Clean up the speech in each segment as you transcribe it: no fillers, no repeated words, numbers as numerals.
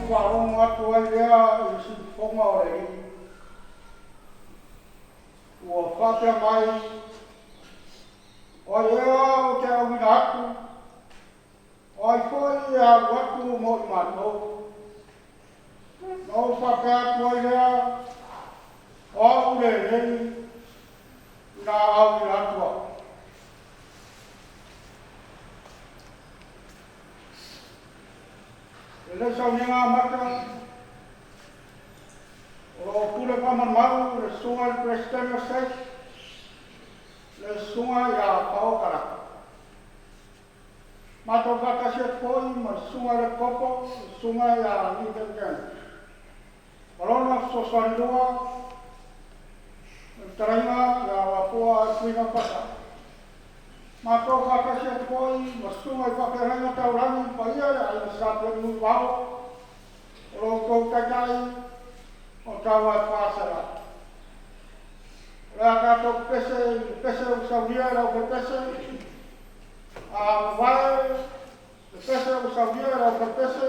faalogo atu ai lea i le siufofoga o le Alii, ua faapea mai, O ai ea ou te auina atu, o ai foi e alu atu mo i matou? Na ou faapea atu ai lea, O au lenei, ina auina atu au. Lenei sauniga amata, o lo o pule faamalumalu le susuga i le Peresetene o SAGE, le susuga ia Pao Kalaka. Matou faatasi atu foi ma le susuga i le Epikopo, le susuga ia Nathan Kemp. Ma lona fesoasoani lua, le fetalaiga ia Uapu'a Tuiga Pasa. Matou faatasi atu foi ma susuga i faafeagaiga taulagi i le paia i le Aiga Sa Tuaniuluvao, o lo outou taitai o Tauaefasela. O le a tatou pepese i le pese ua saunia e le aufaipese, a mavae le pese ua saunia e le aufaipese,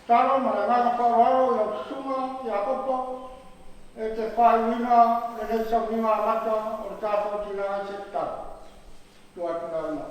tatalo ma le agaga faaaloalo i lau susuga Iakopo e te faaiuina lenei sauniga amata o le tatou Tina i se tatalo. Tuu atu le avanoa.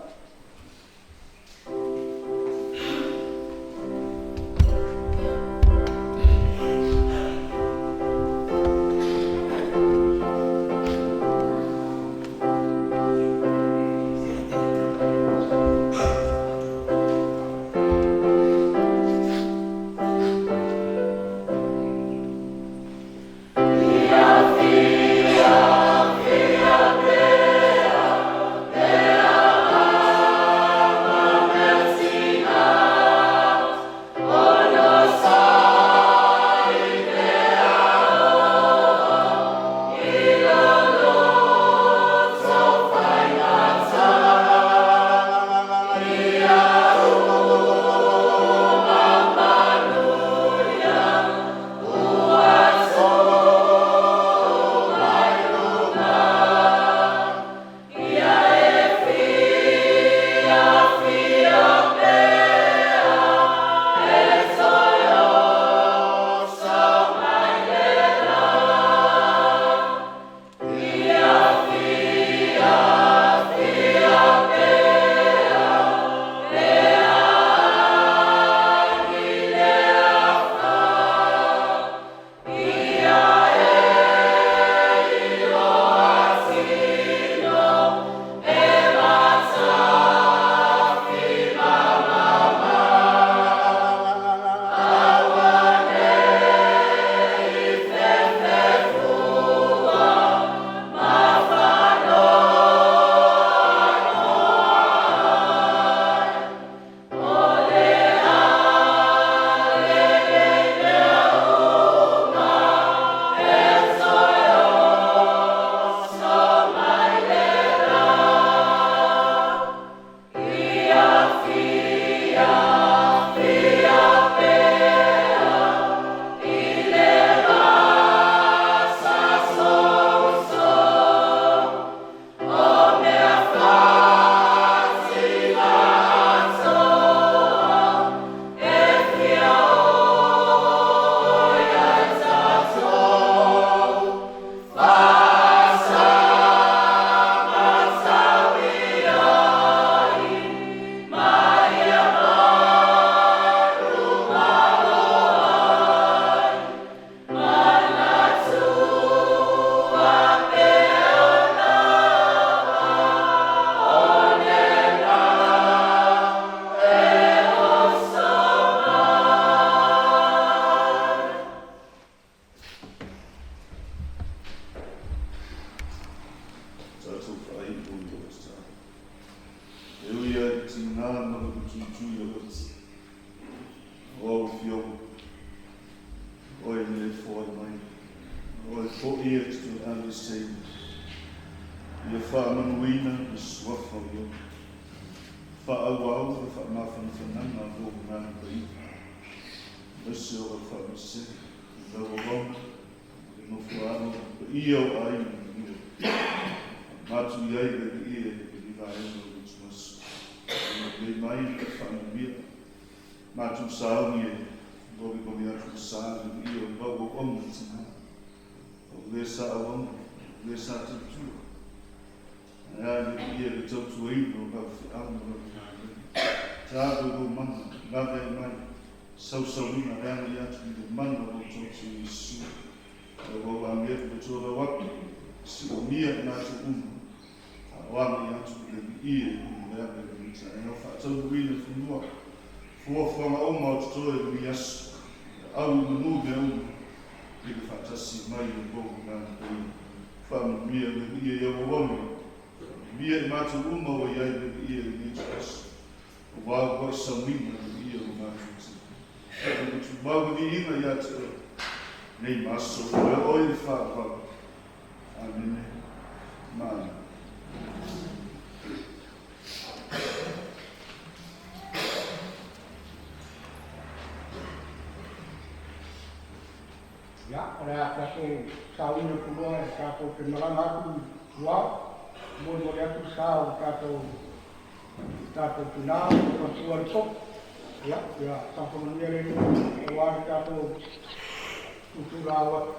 Tatou faaiu i lau tatalo. E ui lava i le tiga ma le utuitui o le oti, o au Afioga, o Oe le foai mai, o Oe foi e te toe aveeseina, ia faamanuina le Suafa o Ioga. Faaauau le faamafanafanaga a lou Agaga Paia, aemaise o lau faamaisega i lau auauna ma le nofoaalo ma le paia o aiga manuia. Matu i ai le Alii e lenei vaega o le ituaso. Ia lelei mai le faamanuia. Matou sauni e Molimoli atu le sa i le viia o lau auauna tina, o le sa auauna, o le sa tautua. Ae a le viia i le tautuaina o lau feau ma lau galuega. Tago i lou mana, lave ai mai, sausauina le agai atu i le mana o lou tautua Iesu. Lau au agelu le tolau atu, siomia i matou uma, a o agai atu i le viia i luga o le ala i lenei taeao. Faataunuuina i fanua fuafuaga uma o totoe i lenei aso, ia au i manu mea uma i le faatasi mai o lou Agaga Paia. Faamanuia le viia i au auauna, faamanuia i matou uma ua i ai le viia i lenei aso, aua ua sauniga le viia o lo matou Tina. Ua tumau le viiga ia te oe, nei ma aso uma, e oe le faaauau. Amene. Ma amene. Ia, o le a tatou sauni atu loa e tatou te malaga atu i tua, molimoli atu sa o le tatou tatou tina ma le matua le popo. Ia, ia saga manuia le Alii aua le tatou tutulao atu.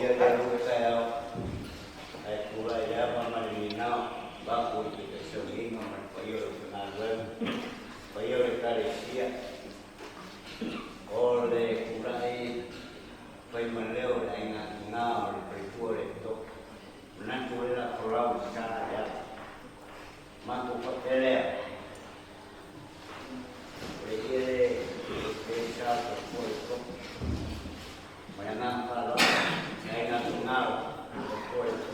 Ia le alu taeao ae tulai le ava ma le migao vaku i le tausauliga ma le paia o le aufaigaluega, paia o le Ekalesia. O le tulai fai ma leo o le aiga tina o le faletua o le Totofi. Manatu o le la folau i sa le ala. Matou faapea lea, o le iele e sa le faletua o le Totofi. Ma le agaga faaaloalo, le aiga tina o le faletua o le Totofi.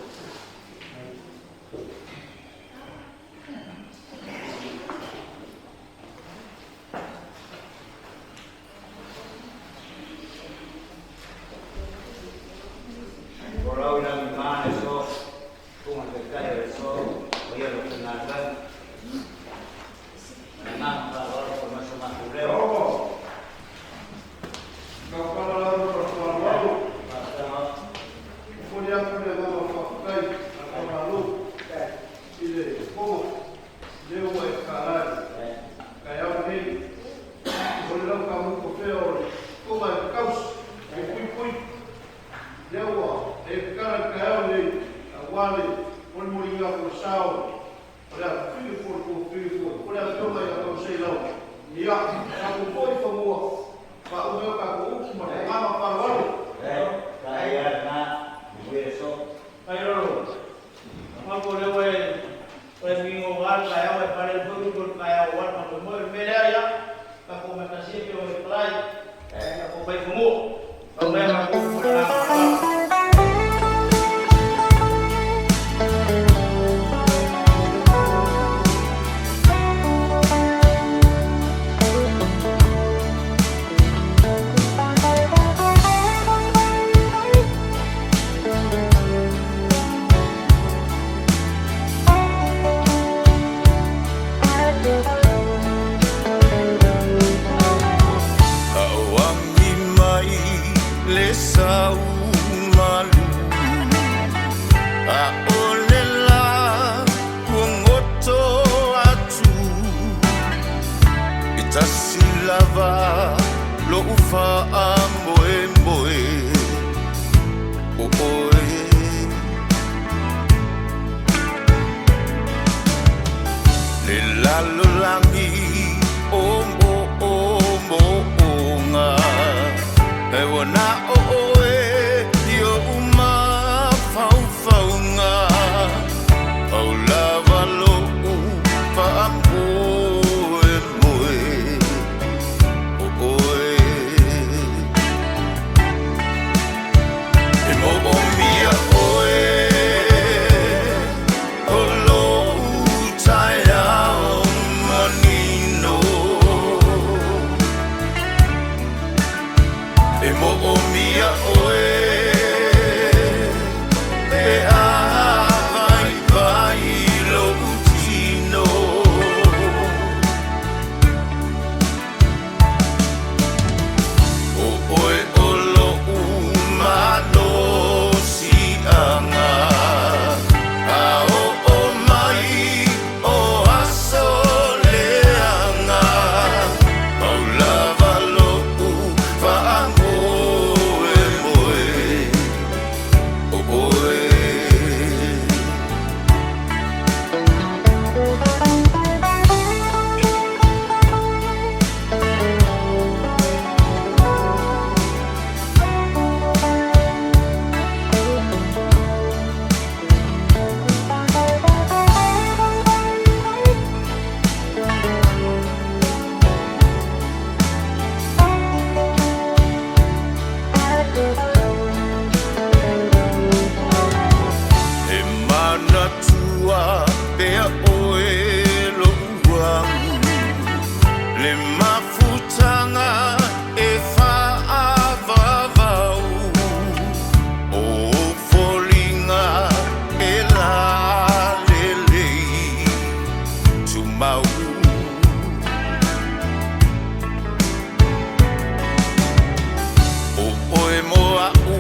Folau i lagima le aso, susuga i le Taitai o le aso, paia o le aufaigaluega. Ma le agaga faaaloalo fai mai so matou leo. Faafetai lava lena, manuia le aso. Aoagi mai le sau malu, ʻAʻole lā ua goto atu, E tasi lava loʻu faamoemoe, ʻo ʻoe. Le lalolagi o moʻomoʻoga, E ua na ʻo ʻoe i oʻu mafaufauga, Pau lava loʻu faamoemoe. Le mafutaga e faavavau o foliga e lalelei tumau. O oe mo a'u,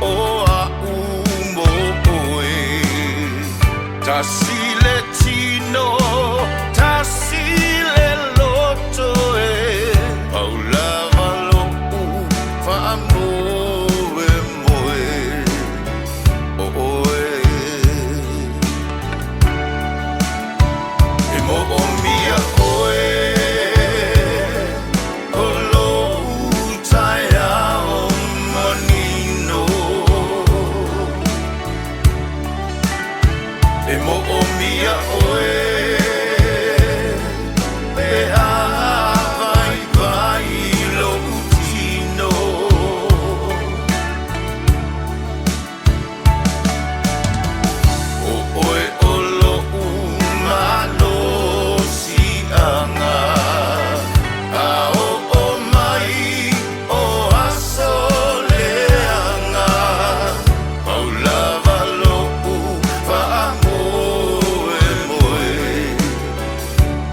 o a'u mo oe. Tasi le tino, tasi le loto e. Pau lava lo'u faamoemoe o oe. E moomia oe o lou taeao manino. E moomia oe pe a vaivai lou tino. O oe o lo'u malosi'aga a oo mai o aso leaga. Pau lava lo'u faamoemoe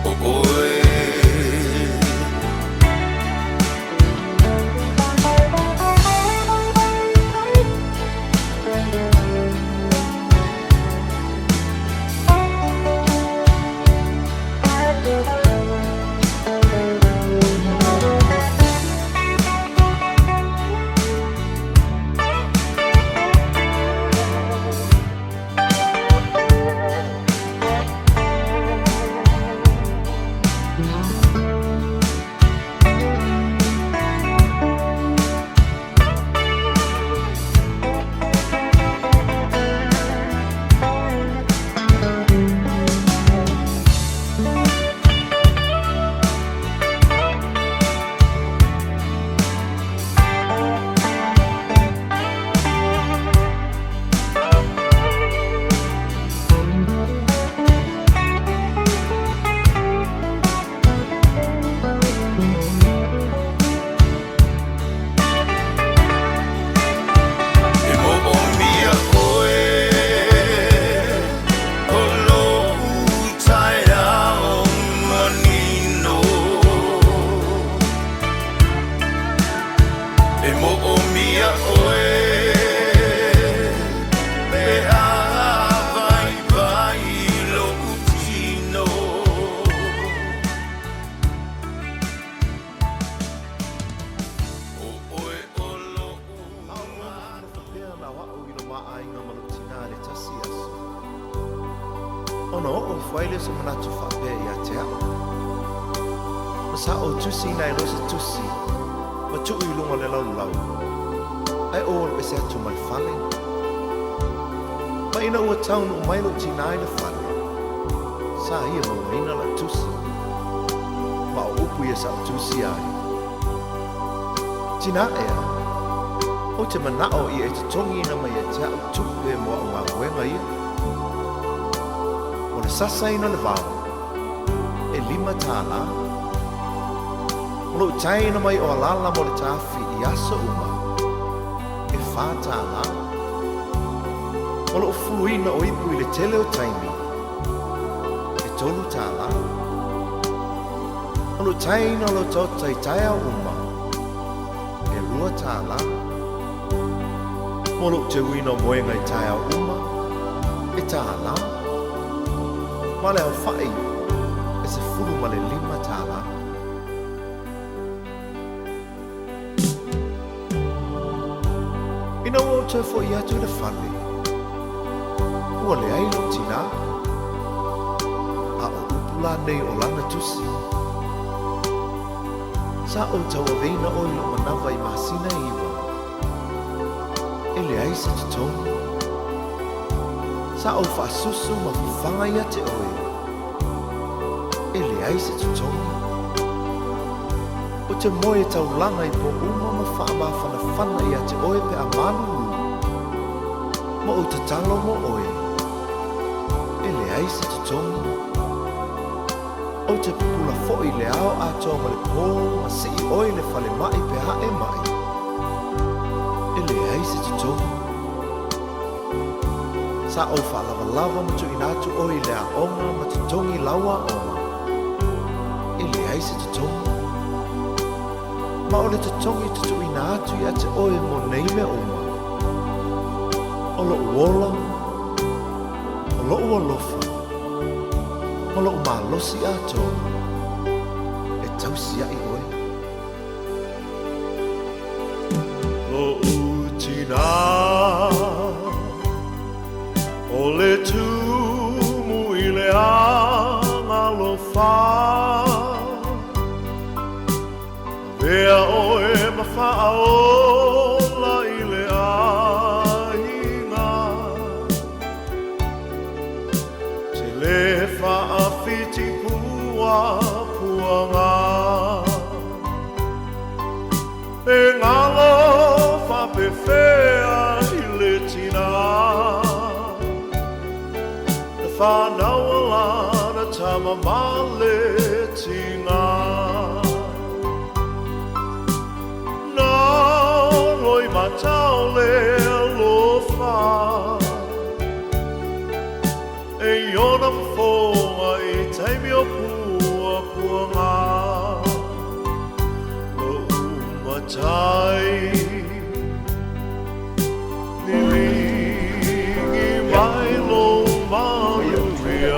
o oe. E moomia oe o lou taeao manino. E moomia oe pe a vaivai lou tino. O oe o lo'u Faapea na o a'u i lo mā aiga ma lou tinā i le tasi aso. Ona oo ifo ai lea o se manatu faapea ia te a'u. Ma sa ou tusiina ai loa se tusi ma tuu i luga o le laulau, ae ou alu ese atu ma le fale. Ma ina ua taunuu mai lou tinā i le fale, sa ia maugaina la'u tusi. Ma o upu ia sa ou tusia ai. Tinā ea, ou te mana'o ia e totogiina mai ia te a'u tupe mo a'u galuega ia. O le sasaina o le vao, e $5. O lo'u taeina mai o alala mo le tafi i aso uma, e $4. O lo'u fuluina o ipu i le tele o taimi, e $3. O lo'u taeina o le otaota i taeao uma, e $2. Mo lo'u teuina o moega i taeao uma, e $1. Ma le aofa'i, e $15. Ina ua ou toe fo'i atu i le fale, ua leai lou tinā. A o upu la nei o lana tusi. Sa ou tauaveina oe i lou manava i masina e 9. E leai se totogi. Sa ou faasusu ma fafaga ia te oe. E leai se totogi. Ou te moe taulaga i pō uma ma faamafanafana ia te oe pe a malulu. Ma ou tatalo mo oe. E leai se totogi. Ou te pupula foi i le ao atoa ma le pō ma sii oe i le falemai pe a e maʻi. E leai se totogi. Sa ou faalavalava ma tuuina atu oe i le aoga ma totogi lau aoga. E leai se totogi. Ma o le totogi e tutuuina atu ia te oe mo nei mea uma, o loʻu ola, o loʻu alofa, ma loʻu malosi atoa e tausiaʻi oe. Loʻu tinā, o le tumu i le agalofa. Avea oe ma faaola i le aiga. Te le faafiti puapuaga. E galo faapefea i le tinā. Na fanau a lana tama ma le tiga. Na loimata o le alofa. E i ona fofoga i taimi o puapuaga. Loʻu matai. Liligi mai lou manuia.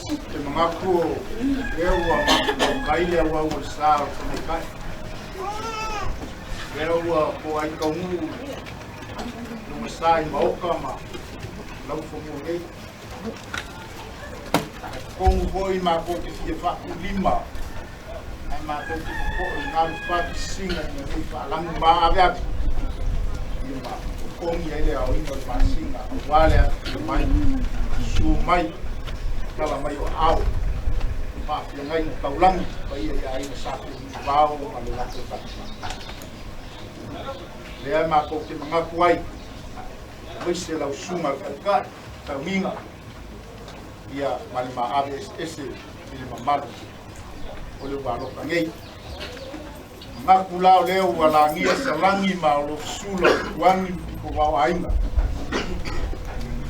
Te manatu o lea ua matou kai le auau o le sa o le tamaitai. Lea ua poai taunuu lona sa i maota ma laufanua nei. Ae totonu foi matou te fia faatulima ae matou te popoe i galu faatisiga ina nei faalagi maaveave ia ma totogi ai le aoina o le masina aua le afifio mai, susu mai, tala mai o aao faafeagaiga taulagi paia i aiga Sa Tuinivao ma le latou faletua. Lea matou te manatu ai aemaise lau susuga le taitai taugiga ia ma le maave eseese i le mamalu o le ua nei. Manatu la o lea ua lagia salagi ma o lo sula o tuani pito vao aiga.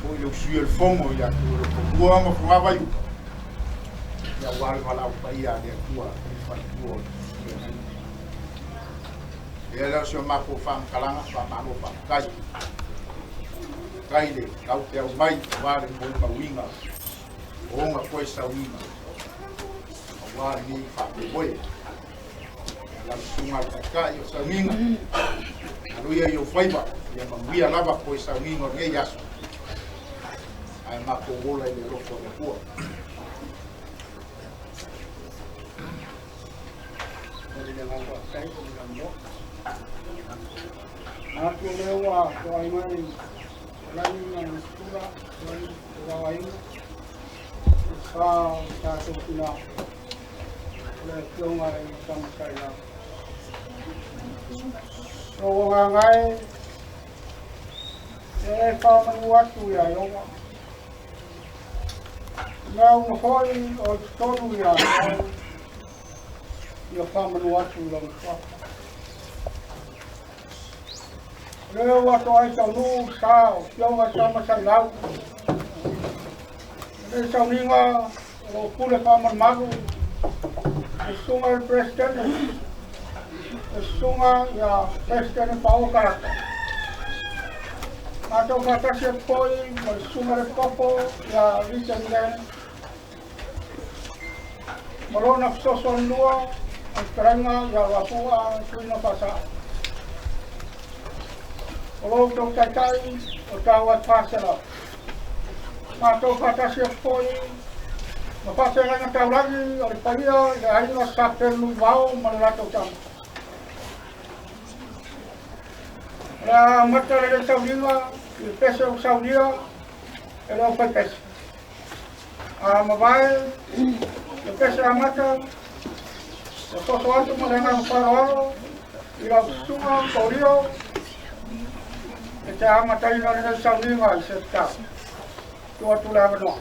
Foi le usui o le fono ia tu o le kopua ma fungava iuka. Ia ua le valaau paia a le Atua i le faletua o le feagaiga. Lea lea o si o matou faamatalaga, faamalo faafetai. Faafetai le tau te au mai aua le molimauina o ona toe sauiga aua lenei faamoemoe. Lau susuga le taitai o sauiga, alo ia i ou faiva, ia manuia lava toe sauiga o lenei aso. Ae matou ola i le alofa o le Atua. Manatu o lea ua toai mai lagi ma masitula toai vavaina sa o tatou tina o le afioga i Tamatailau. Lou agaga e, e faamanu atu ia Ieova. Mea uma foi o i totonu ia te au, ia faamanu atu i Lona Suafa. O lea ua atoa ai taunuu sa o Afioga i Tamasailau'u. Lenei sauniga o loo pule faamalumalu e susuga i le Peresetene, le susuga ia Peresetene Paoa Karaka. Matou faatasi atu foi ma le susuga le Kopo ia Richard Len ma lona fesoasoani lua o le fetalaiga ia Luapu'a Tuina Faasa'a. O lo outou taitai o tau ai 400. Matou faatasi atu foi ma faafeagaiga taulagi o le paia i le aiga Sa Fenunuivao ma le latou tama. O le a amata lenei sauniga i le pese ua saunia e le aufaipese. A mavae le pese amata, ua soso atu ma le agaga faaaloalo i lau susuga Polio e te amataina lenei sauniga i se tatalo. Tuu atu le avanoa.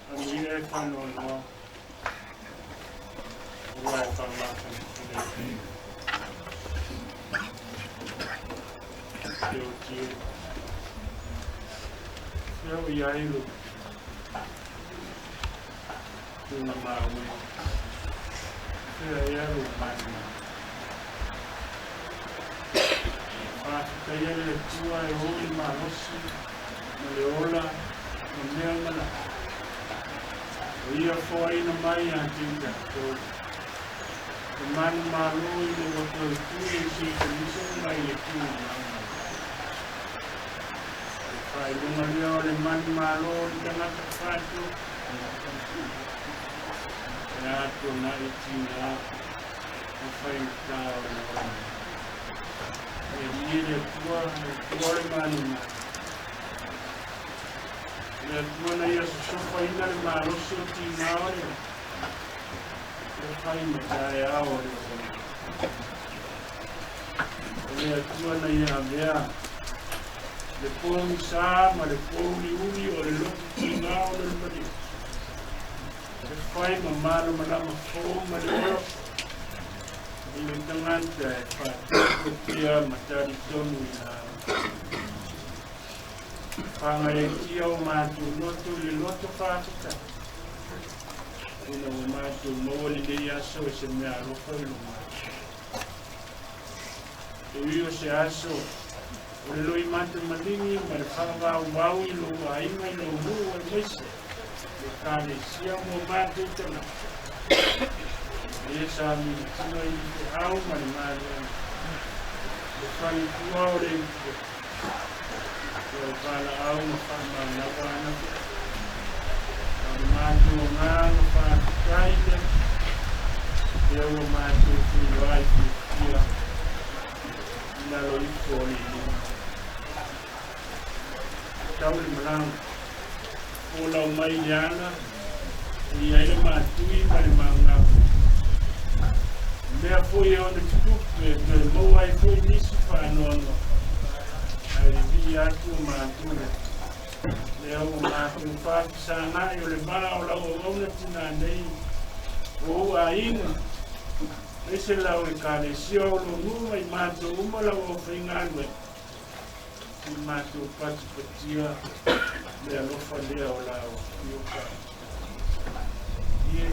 Anuia e faanoanoa ua e faamasani le otie. Se o iai lo tuna maui. Se ia lo mana. Faafetaia le Atua e o i malosi ma le ola ma mea mana. O ia foaina mai ia te i tatou. E manumalo ina ua toe pule i se kanisa mai le tulaga. O le faailoga lea o le manumalo o le tagata faatu. E atoa i tiga ma faigata o le ola. E le Atua, le Atua o le manumanu. O le Atua na ia sosofaina le malosi o tigā o le e fai ma taeao o le auauna. O le Atua na ia avea le pogisā ma le pouliuli o le loto tigā o le maliu e fai ma malamalama fou ma le ola i le tagata e faatuatua ma talitonu i la fagaiatia o matou loto i le loto faafetai ina ua matou maua lenei aso e se mea alofa i lo matou. E ui o se aso o le loimata maligi ma le faavauvau i lou aiga i lou nuu aemaise le Ekalesia mo matou tagata. E sa militino i feau ma le galuega le faletua o le o valaau ma faamalaua ana feau. A o le matou agaga faafetai lea, lea ua matou feiloai fiafia i lalo ifo o le iliga. Tau le malaga, folau mai le ala e i ai le matui ma le magao. O mea foi e ono tutupu e toe maua ai foi nisi faanoanoa, ae vivii atu o matou lea ua matou faafesaga'i o le vala o lau auauna tinā nei o ou aiga, aemaise lau Ekalesia o lou nuu ma i matou uma lau aufaigaluega i matou patipatia le alofa lea o la afio faamanuia. Ie,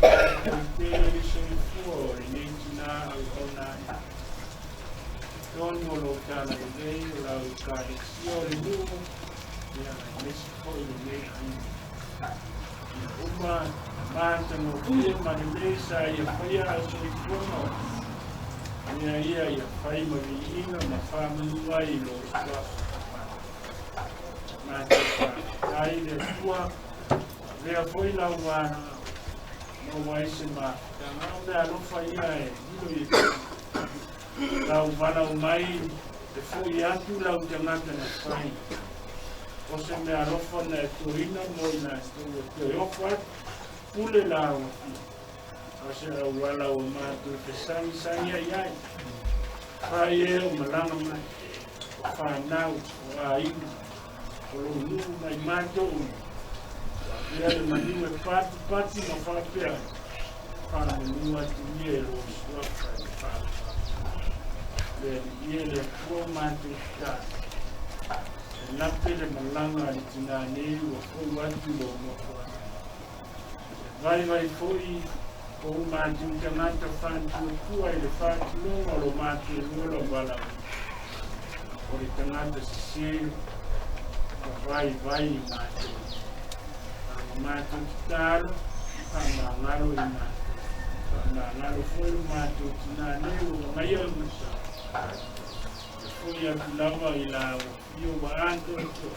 faafetai tele le soifua o lenei tinā auauna ai totonu o lou talalelei o lau Ekalesia o le nuu, ia, aemaise foi lenei aiga. Ia uma matagofie ma lelei sa ia faia au soifuaga o mea ia ia fai ma viiga ma faamanu ai i lou suafa. Matou faafetai le Atua, avea foi lau valaau maua ai se mafutaga. O mea alofa ia e lilo i lau valaau mai e fo'i atu lau tagata na fai. O se mea alofa na e toina mo i latou ua toe ofo atu pule la ua fia. A o se auala ua matou fesagisagi ai ai. Fai e o malaga mai, o fanau, o aiga, o lou nuu ma i matou uma. Ua avea le maliu e patipati ma faapea ai, faamanu atu ia e lou suafa e le faaaloalo. Le Alii e, le Atua o matou tatalo, e lape le malaga a le tinā nei ua fou atu i lou nofoaga. E vaivai foi o matou tagata faatuatua i le faatinoga o lo matou ola valaauina. O le tagata sesē ma vaivai i matou. A ua matou tatalo, faamagalo i matou. Faamagalo foi lo matou tinā nei ua vagaia le matau. E fo'i atu lava i la ua fio ua atoatoa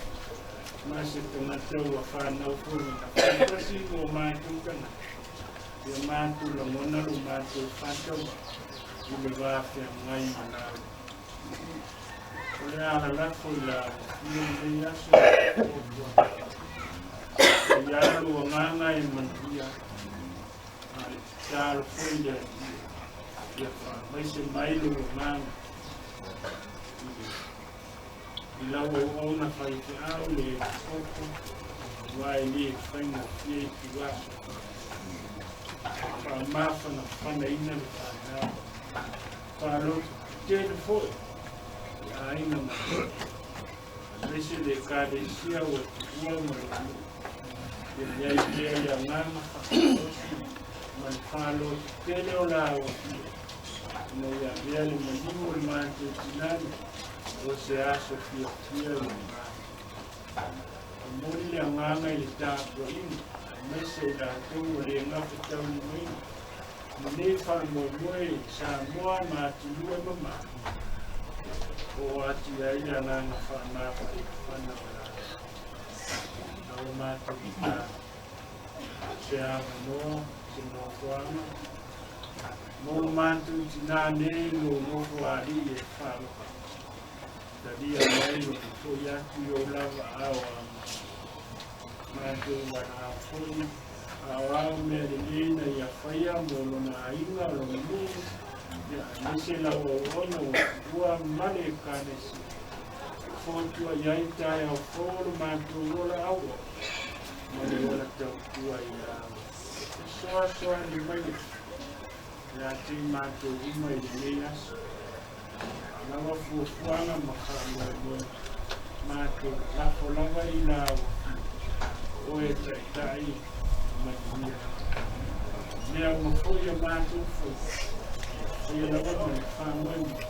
ma se tagata ua fanau foi na faatasi mo matou tagata. Ia matou lagona lo matou faatauvaa i le va feagai ma lau. O le a lalafo i la ua fio lenei aso i le fuafuaga. E ia lou agaga e manuia, a le tatalo foi i le Alii ia faamaise mai lou agaga i lau auauna faifeau le epikopo, aua e le faigofie i tuaso faamafanafanaina le fanau. Faaloto tele foi i aiga ma aemaise le Ekalesia ua tuua ma lou nuu. Ia i ai pea le agaga faamalosi ma le faaloto tele o la ua fia ina ia avea le maliu o le matou tinane o se aso fiafia i le matou. Momoli le agaga i le tapuaiga aemaise i latou ua le gafataulimaina lenei faamoemoe i Samoa ma atunuu e mamao. Oo atu i ai le agaga faamafanafana o latou. A ua matou tatalo, se avanoa, se nofoaga. Mo lo matou tinā nei i lou nofo alii e faalofa. Talia mai lo te fo'i atu i ou lava aao a matou valaau foi, aoao mea lelei na ia faia mo lona aiga, lona nuu, ia aemaise lau auauna ua tuua ma le Ekalesia. Fotua i ai taeao fou o lo matou ola auau ma le ola tautua i lau fesoasoani mai ia te i matou uma i lenei aso. A lava fuafuaga ma faamoemoe, matou lafo lava i lau Afioga, o oe e taitai ma manuia. Mea uma foi a matou faiva, ia faia lava ma le faamoemoe,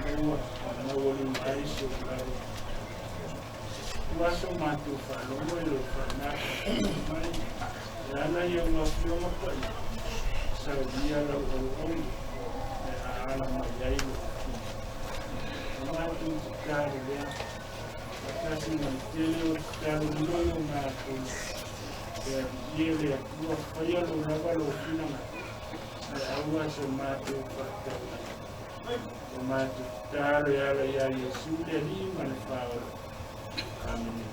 maua ma maualuga ai si ou lava. Ua so matou faalogo i lou faamatamalama mai e ala i au afioga paia, saulia lau auauna e aala mai ai lou tino. O matou tatalo lea, faatasi ma le tele o tatalo nonoi o matou, e aviia le Atua faia lou lava lou finagalo, ae aua so matou faatauaina. O matou tatalo e ala iā Iesu le Alii ma le Faaola. Amene.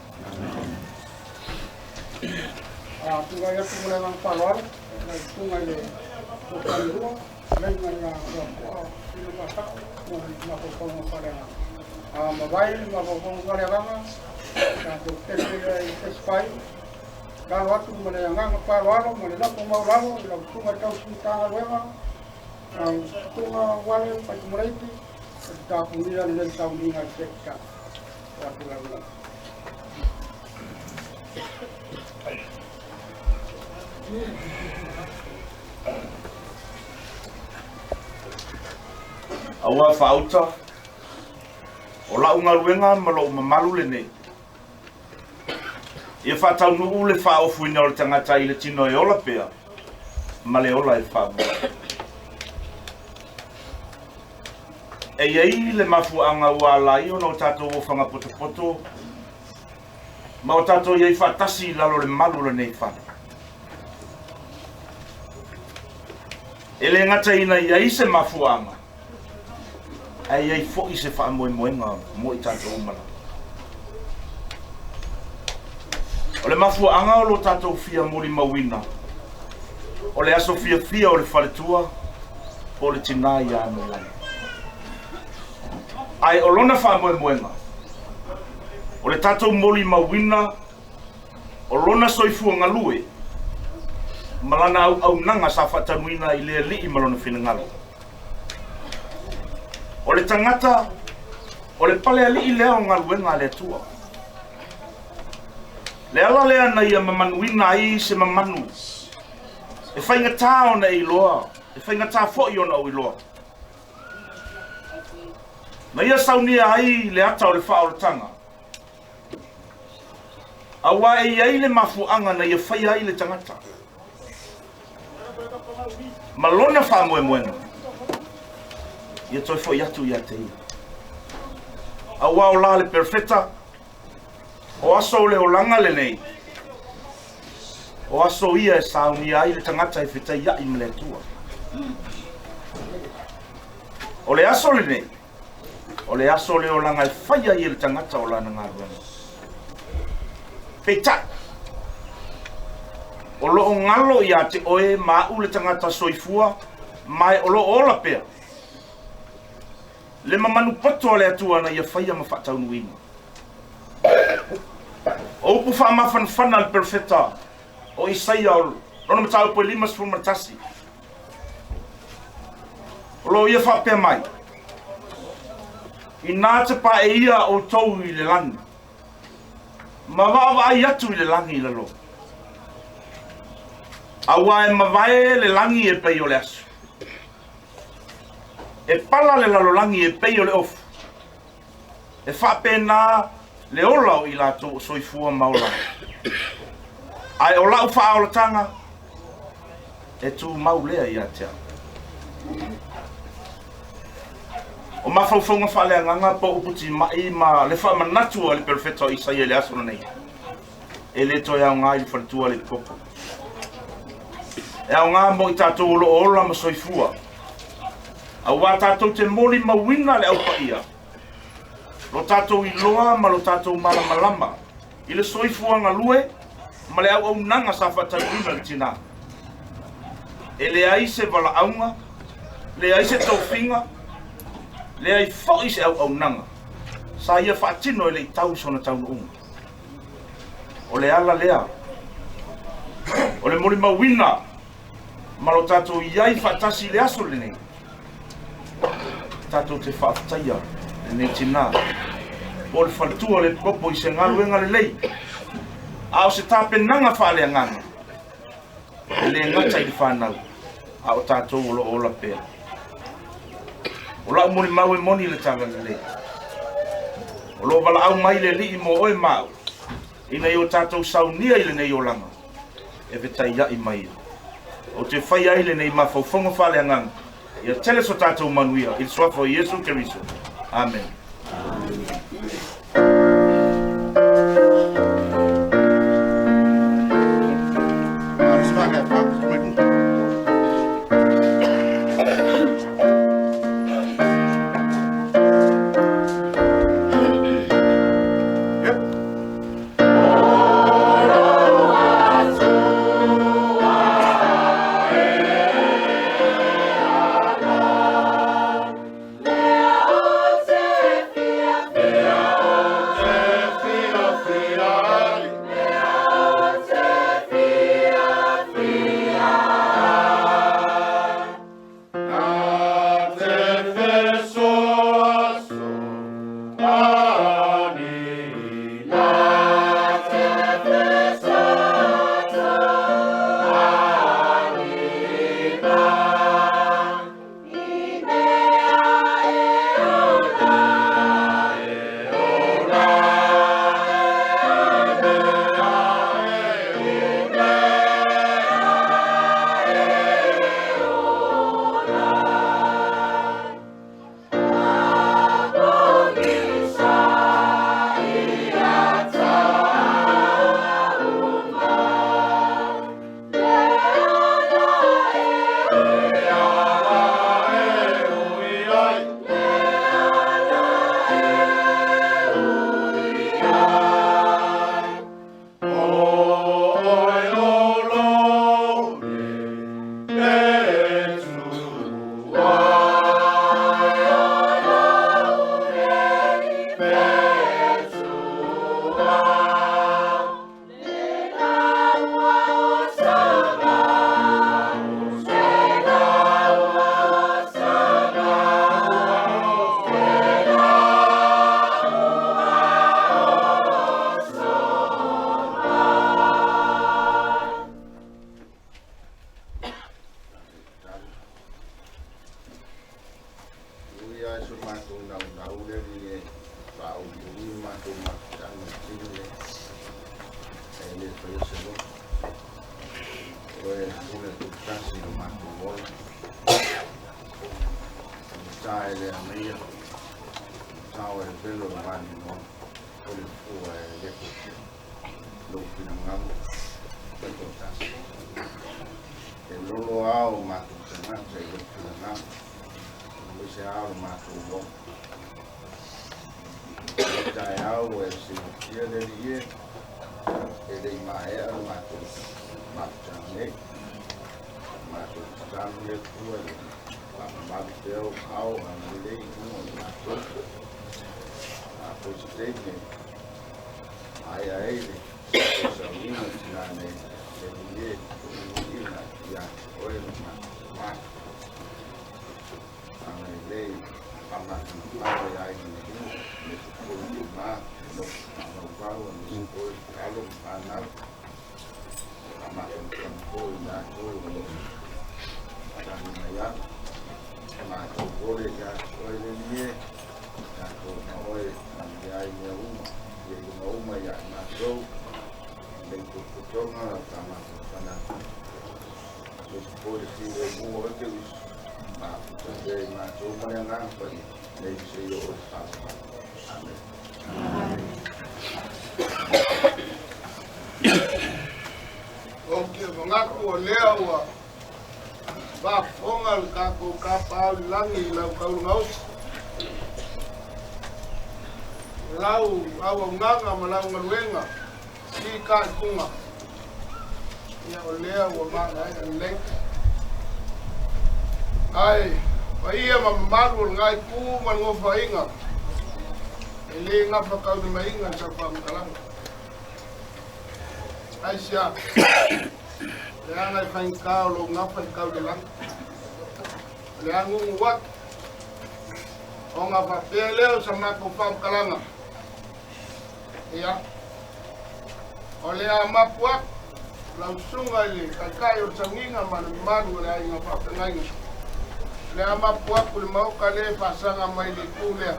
A tulai atu ma le agaga faaaloalo lau susuga i le Tofanilua, fetalaiga ia Uapu'a Filo Faasa'o mo le mafaufauga faaleagaga. A mavae le mafaufauga faaleagaga, tatou tefe lea i testify, lalo atu ma le agaga faaaloalo ma le lafo maualalo i lau susuga i le tausi Matagaluega, Lau susuga Wale Faitumuleiti, e te tapunia lenei sauniga i le Seketa. O atu lau lava. Aua faauta, o lau galuega ma lou mamalu lenei. Ia faataunuu le faaofuina o le tagata i le tino e ola pea ma le ola e faavavau. E i ai le mafuaaga ua ala ai ona o tatou ofaga potopoto ma o tatou i ai faatasi i lalo o le malu o lenei fale. E le gata ina i ai se mafuaaga, ae i ai foi se faamoemoega mo i tatou uma lava. O le mafuaaga o lo tatou fia molimauina, o le aso fiafia o le faletua po o le tinā ia Anualani. Ae o lona faamoemoega, o le tatou molimauina o lona soifua galue ma lana auaunaga sa faatanuina i le Alii ma lona finagalo. O le tagata, o le palealii lea o galuega a le Atua. Le ala lea na ia mamanuina ai se mamanu, e faigata ona e iloa, e faigata foi ona ou iloa. Na ia saunia ai le ata o le faaolataga, Aua e i ai le mafuaaga na ia faia ai le tagata ma lona faamoemoega, ia toe foi atu ia te ia. Aua o la le perofeta, o aso o le olaga lenei, o aso ia e saunia ai le tagata e fetaiai ma le Atua. O le aso lenei, O le aso o le olaga e fai ai e le tagata o lana galuega. Peitai, o lo o galo ia te oe ma a'u le tagata soifua, ma e o lo o ola pea le mamanu poto a le Atua na ia faia ma faataunuuina. O upu faamafanafana a le perofeta o Isaia o lona mataupu e 51, O lo o ia faapea mai, Inā te pae ia outou i le lagi, ma vaavaai atu i le lagi i lalo, aua e mavae le lagi e pei o le aso, e pala le lalolagi e pei o le ofu, e faapena le ola o i latou o soifua ma ola ai. Ae o lau faaolataga, e tumau lea ia te au. O mafaufauga faaleagaga po o upu timai ma le faamanatu a le perofeta o Isaia i le aso lenei, e le toe aoga i le faletua le koko. E aogā mo i tatou o lo o ola ma soifua, auā tatou te molimauina le Au Paia, lo tatou iloa ma lo tatou malamalama i le soifua galue ma le auaunaga sa faatauina le tinā. E leai se valaauga, leai se tofiga, leai foi se auaunaga sa ia faatino e le i tau i sona taunuuga. O le ala lea o le molimauina ma lo tatou i ai faatasi i le aso lenei, tatou te faafetaia lenei tinā po o le faletua o le Epikopo i se galuega lelei, a o se tapenaga faaleagaga e le gata i le fanau, a o tatou o lo o ola pea. O lau molimau e moni le tala lelei. O lo o valaau mai le Alii mo oe ma au, ina ia o tatou saunia i lenei olaga, e fetaiai mai ia. Ou te faia ai lenei mafaufauga faaleagaga, ia tele so tatou manuia i le suafa o Iesu Keriso. Amene. Ou te manatu o lea ua Faafofoga le tatou Tapaau i le lagi i lau taulogausi, o lau auaunaga ma lau galuega fitaituga, ia o lea ua maea lelei. Ae paia ma mamalu o lena itu ma le nofoaiga, e le gafataulimaina i sau faamatalaga. Aisea? Leaga e faigata o lou gafa i tau i le lagi. O le agugu atu, ona faapea lea o sa matou faamatalaga, ia, o le a mapu atu lau susuga i le Taitai o le Sauniga ma le mamalu o le aiga faafeagaiga. O le a mapu atu le maota lea e faasaga mai le itu lea,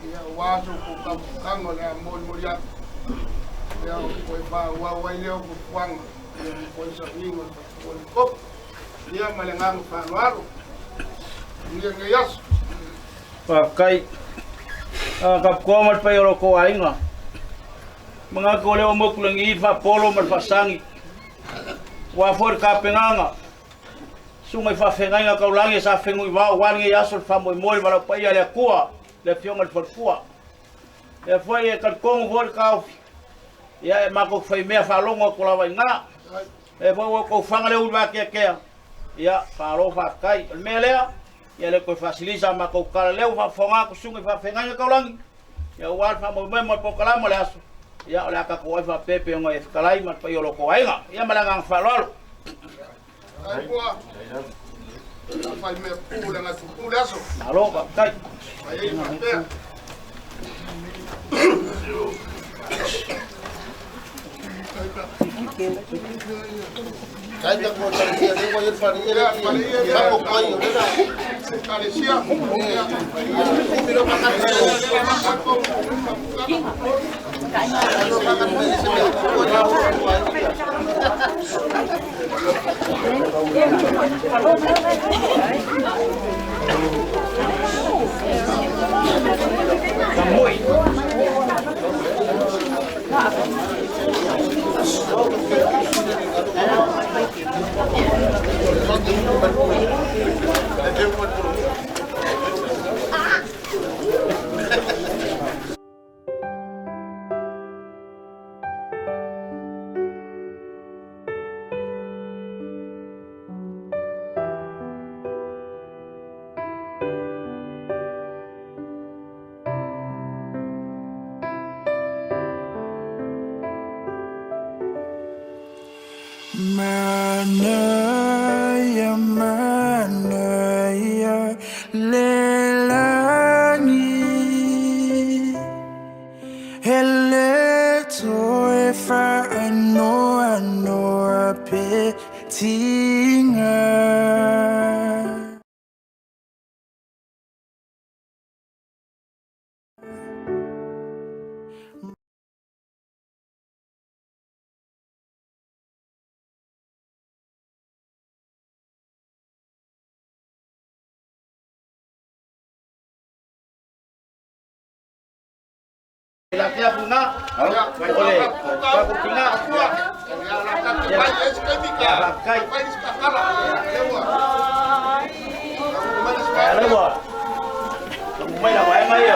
ia, aua so outou taumafataga o le a molimoli atu. Ia, o toe faaauau ai lea o fuafuaga, ia, ma toe sauniga o le faletua o le kopo. Ia, ma le agaga faaaloalo. Manuia lenei aso. Faafetai. Kapukoa ma le paia o lo outou aiga. Manatu o lea ua motu lagi le faapolo ma le faasagi. Ua foi le tapenaga. Susuga i faafeagaiga taulagi sa fenuivao aua lenei aso le faamoemoe le valaau paia a le Atua, le Afioga i le Faletua. Lea foi e talitonu foi le taofi, ia e matou te faimea faalogo atu lava i ina. Lea foi ua outou faga le uli vateatea, ia malo faafetai. O le mea lea, ia le toe faasilisa a matou tala lea ua faafofoga atu susuga i faafeagaiga taulagi, ia aua le faamoemoe mo le polokalame o le aso, ia o le a tatou ai faapea pei ona e fetalai ma le paia o lo outou aiga. Ia ma le agaga faaaloalo. Malo faafetai. Manaia, manaia, le lagi E le toe faanoanoa pe tiga. Latia punga, ole, paku punga. Ya, faafetai. Ia lea ua tagu mai la vaega ia.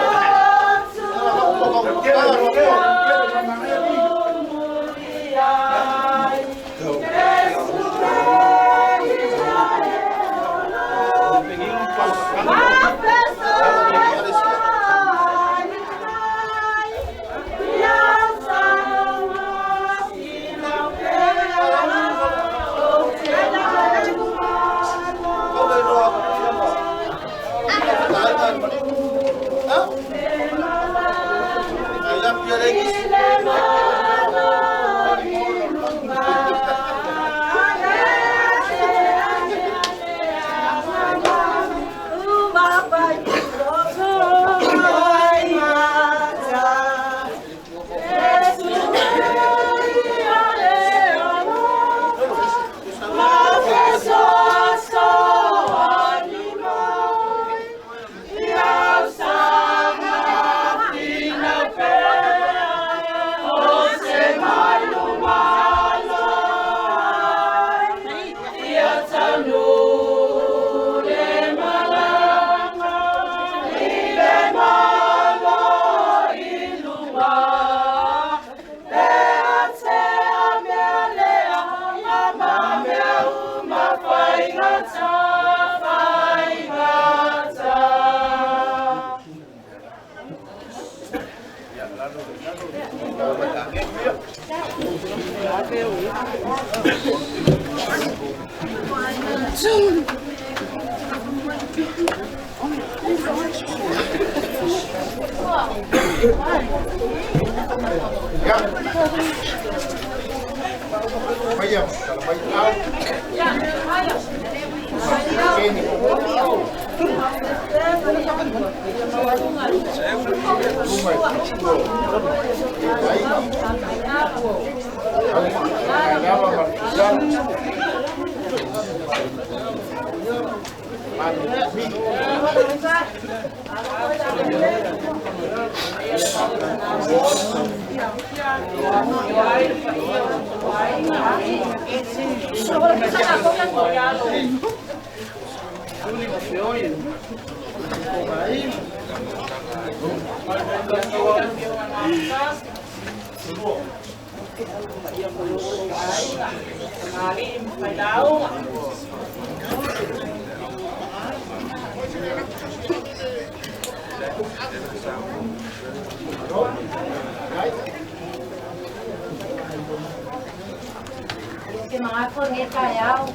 Ke mga ko nge kayao.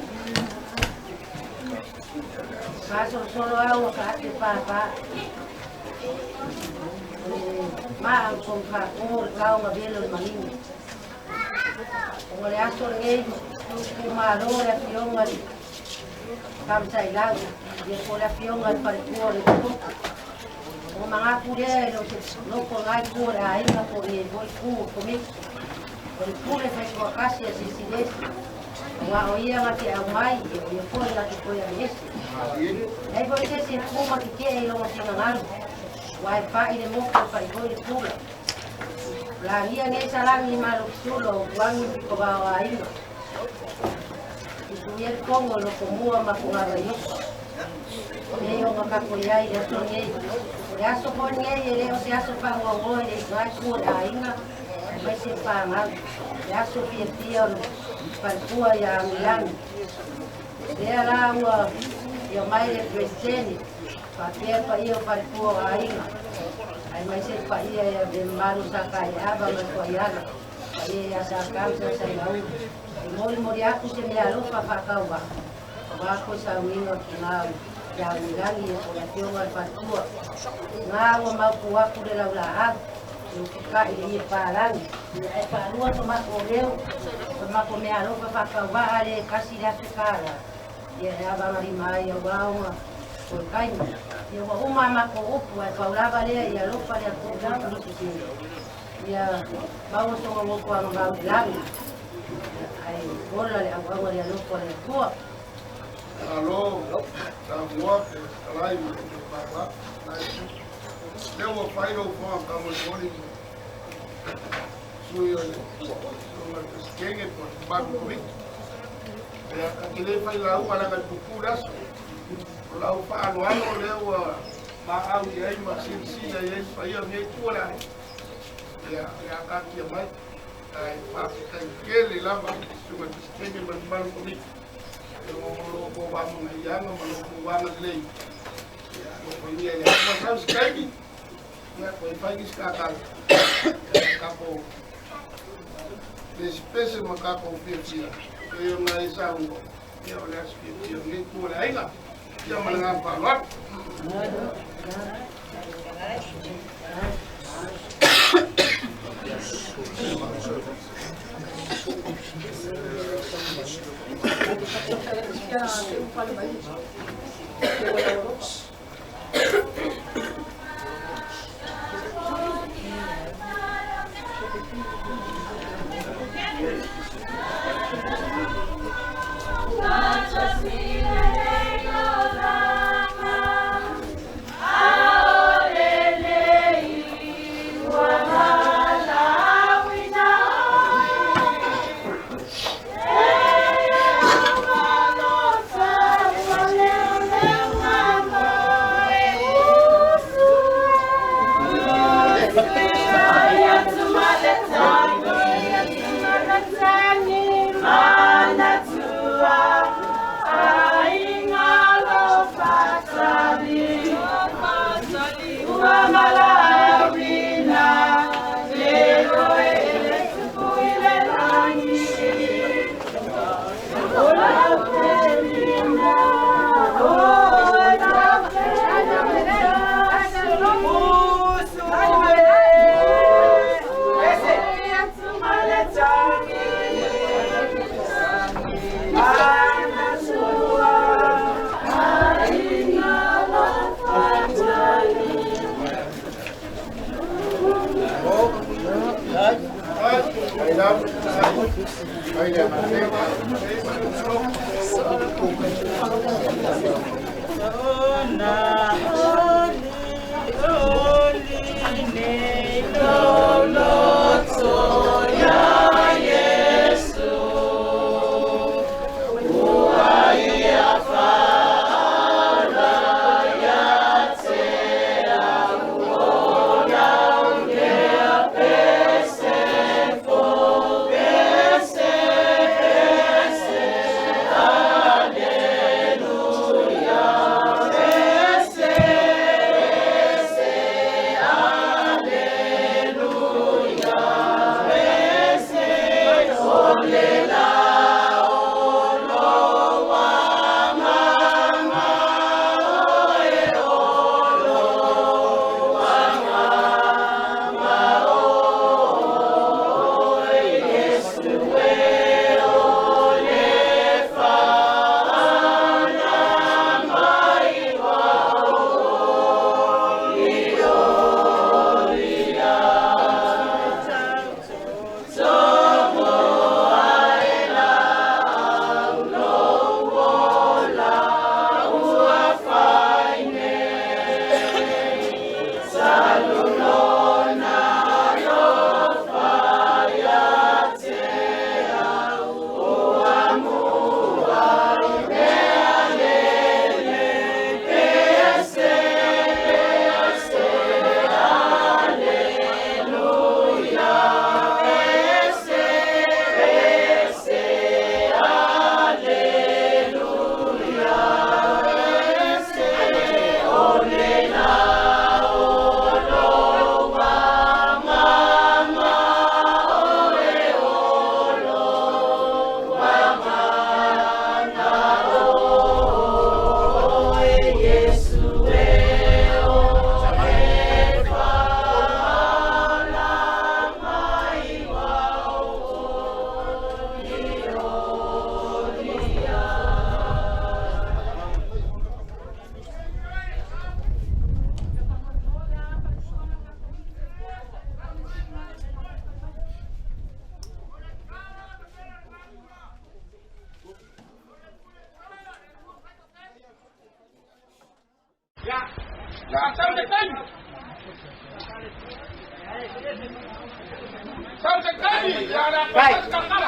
Kaso solo au ka ate papa. Ma ang kong ka or kau ngabelo mangin. Kung le aso nge kumalo le fionga kam sa ilaw. Ye ko le fionga pa ko le ko. O mga pure lo lo ko ngai ko ai na ko ye boi ku ko mi. O le pure fa ko kasi asisides. Nga o ia nga te au mai, o ia foi la te koe a ese. Nei foi se se puma ki ke e longa te ngangalo. Wai pa i le moko pa i hoi le pula. La nia nei salangi malo kisulo o kuangi piko vao a ina. I tuia le kongo lo komua ma kunga yoko. Nei o ngakako iai le aso nei. Le aso koe nei e leo se aso pangongo e le ngai kua le ainga. Mai se pangau. Le aso pia pia o palpua ia Milani. Lea la ua ia mai le presidente, papia pa ia palpua ainga. Ai mai se pa ia ia de maru saka ia aba mai ko iana. Pa ia ia sa kam sa sa lau. I mori mori aku se mea alofa whakauwa. Wa ko sa uinga ki ngā ia Milani e ko la tionga le palpua. Ngā ua maupu aku le lau la au. Ka i le pālangi. E pālua to mako reo, to mako mea alofa whakauwa le kasi le Afrikala. Ia e awangari mai au waonga o le kaima. Ia ua uma mako upu ai paulava lea ia alofa lea kō Ia maua songa ngoko anga ngau le langi. Ai ola le au aua le alofa le kua. Alo, ta mua ke talai mo te papa. Lea ua whai rau wha ka mo mori sui o le songa kenge po maku komiti. Ia ka ki le whai lau ala ka pupu raso. O lau wha alo alo lea ua ma au i ai ma sinsina i ai whai au nei tua lai. Ia ka kia mai. Ai whakatai kele lava songa kenge ma malu komiti. E o lo ko wa mo ngai anga ma lo ko wa nga lei. Ia ko ia ia ma sau skai. Ia ko fai ki ska ka ka po. Despese ma ka ko fia. E o ngai sa u. Ia o le fia ngai ku le ainga. Ia ma nga pa lot. Manatua.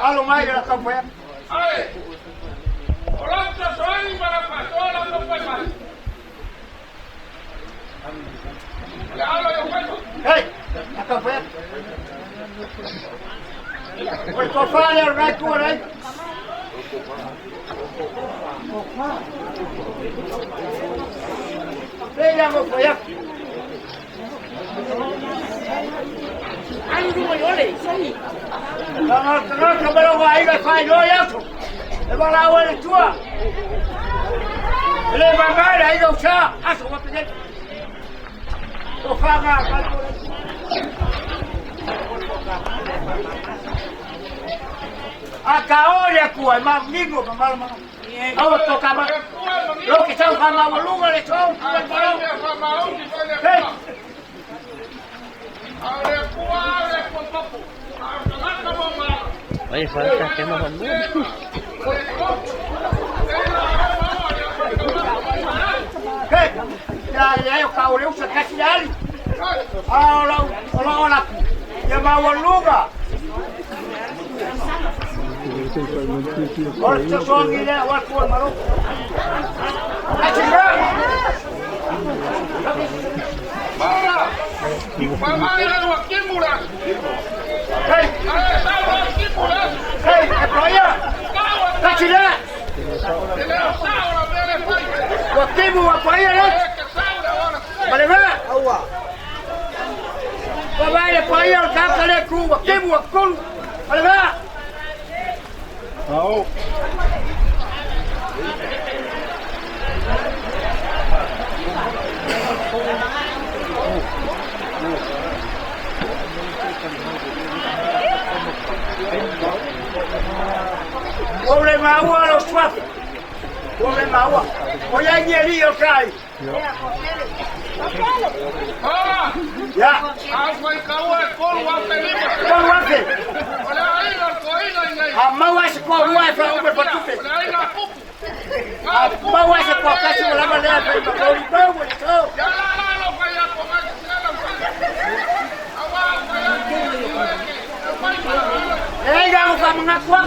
Alo mai la kampo. Hey, la kampo. Oi ko fale rai ku rai. Leila mo ko ya. Ai du mo yole. Tanga tanga kamero wa ai ga fai lo ya. E ba la wa le tua. Le ba ga ai go cha. Aso wa pe. O fa ga ka A ka ole ku ai ma mingo ma ma ma. Awa to ka ma. Lo que sa ka ma lunga le chou ku le pa. Hey. Oye, falta que no mandó. Hey, ya ya yo ka ole usa kasi ali. Ola ola ola. Ya ma lunga. Ora te songi le wa ku ma lo. Hey! Hey, e Kachira! Wakimu wa paia le! Maleva! Baba le paia o kaka le ku wakimu wa kulu! Maleva! Ao! Ole maua lo swap. Ole maua. Oya nyeri o kai. Ah! Ya. Au fai kaua e kolu a pe lima. Kolu afe. O le aiga o toaiga i nei. A maua se kua rua e wha ume whatupe. O le aiga a kupu. A maua se kua kasi o lava lea whai makori pau mo le tau. Ya la la lo fai a ko ngai se la fai. Awa fai a ko E ia o whamanga kua.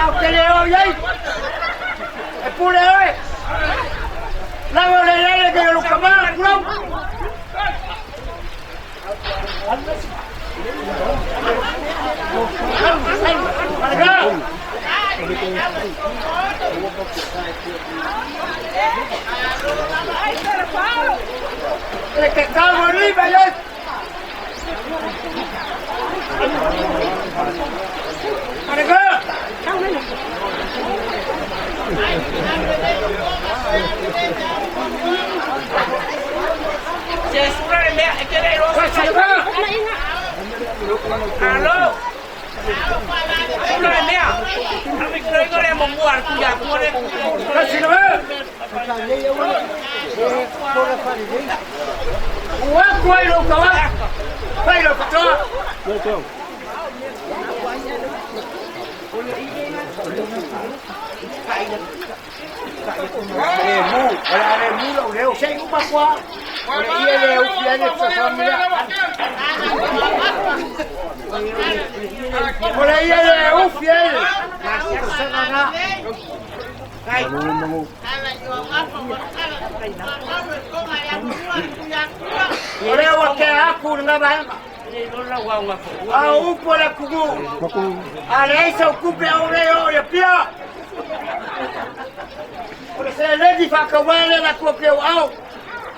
Au te leo iai. E pule oe. Lava le lele ke o kamara kulau. Le que calmo arriba ya. Arega. Se sura le mea, e te le rosa. Alo. Sura le mea. Ame kiro ingo le mongu ar kuya kuore. Ua kuai lo kawa. Pai lo katoa. Le mu, wala le mu lo leo sei uma kwa. Ole ie le u fia le tsa Ole ie le u fia le. Ole o ke aku nga ba. A upo le kugu. A le isa ukupe o le o le pia. Ole se le di fa ka wale la ko ke o au.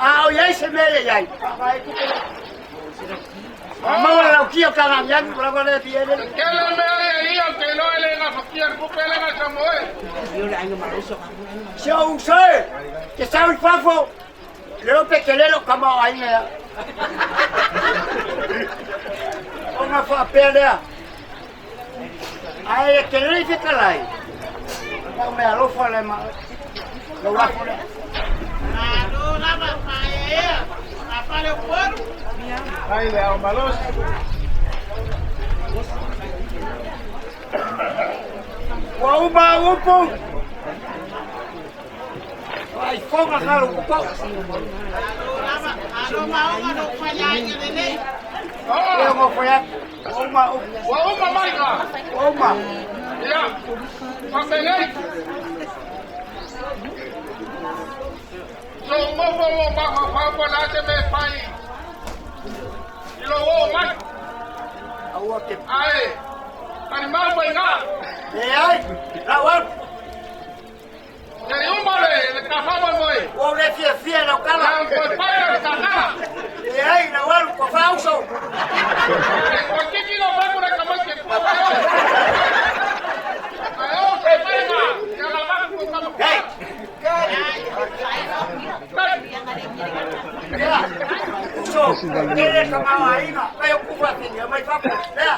A o iai se mele iai. Maua lau kia ka ngā miangi, kula kore pi ele. Kele mea e ia te loa ele ngā whakia kupe ele ngā samoe. Se o usoe, te sau i fafo, leo pe te lelo ka mao ainga ya. O ngā whaapea lea. Ai e te lei whitalai. Ngā mea alofa le ma. Lau lafo lea. Ai le au malos. Ua uma upu. Ai fonga kalu kupo. Leo ngo foya. Uma upu. Ua uma mai ka. Uma. Ia. Whapenei. So mofo mo maka whapa nā te me pai. I lo o mai. Aua te. Ai. Tani mau mai ngā. E ai. Lau au. Te uma le, le ka whawa moi. Ua le fia fia lau kala. Lau koe pai le ka kala. E ai, lau au, ko whauso. E koe kiki lo whaku le ka mai te pua pai oe. Ai o se pai ngā. Ia la whaku ko kama. Hei. Uso, kere ka mau ainga, kai o kufa tinga mai fapo. Lea.